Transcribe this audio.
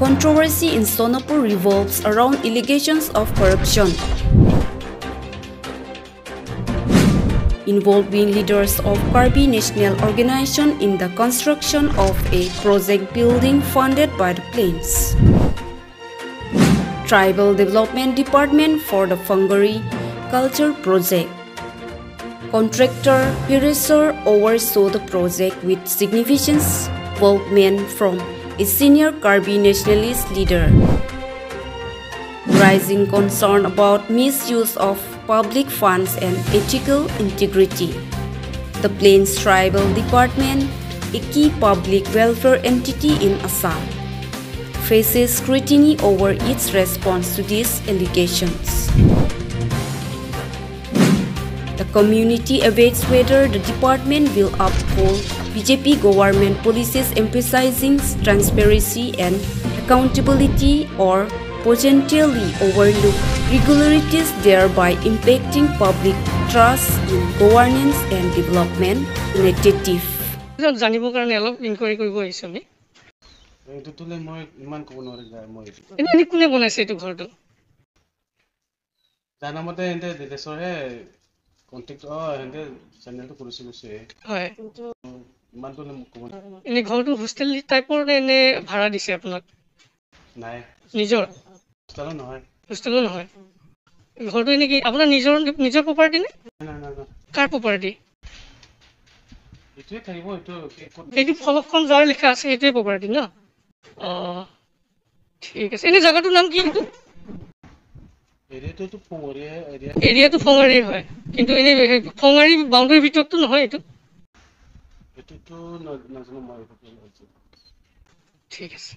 controversy in Sonapur revolves around allegations of corruption involving leaders of Karbi National Organization in the construction of a project building funded by the Plains Tribal Development Department for the Fongari Culture Project. Contractor Hireswar oversaw the project with significant involvement from a senior Karbi nationalist leader. Rising concern about misuse of public funds and ethical integrity. The Plains Tribal Department, a key public welfare entity in Assam, faces scrutiny over its response to these allegations. The community awaits whether the department will uphold BJP government policies emphasizing transparency and accountability or potentially overlook irregularities, thereby impacting public trust in governance and development initiative. জানিবৰ কাৰণে অলপ enquiry কৰিব আহিছোঁ আমি। এইটোলৈ মই ইমান ক'ব নোৱাৰিম মই। এনে কোনে বনাইছে এইটো ঘৰটো? জানামতে এহেঁতে দেশৰহে কণ্টেক্ট, অঁ, এহেঁতে চেনেলটো কৰিছে কৈছে। হয়, ইমানটো মোক ক'ব। এনে ঘৰটো হোষ্টেল টাইপৰ নে এনে ভাড়া দিছে আপোনাক? নাই, নিজৰ। হোষ্টেলো নহয়। হোষ্টেলো নহয়। ঘৰটো এনে কি আপোনাৰ নিজৰ প্ৰপাৰ্টি নে? নাই নাই নাই। কাৰ প্ৰপাৰ্টি? এইটোৱে থাকিব এইটো। এইটো ফলকখন যাৰ লিখা আছে সেইটোৱে প্ৰপাৰ্টি ন? অঁ, ঠিক আছে। এনে জেগাটোৰ নাম কি এইটো? এৰিয়াটোতো ফঙৰীয়া এৰিয়া। এৰিয়াটো ফঙাৰী হয়, কিন্তু এনেই ফঙাৰী বাউণ্ডেৰীৰ ভিতৰততো নহয় এইটো। এইটোতো নাজানো মই। ঠিক আছে।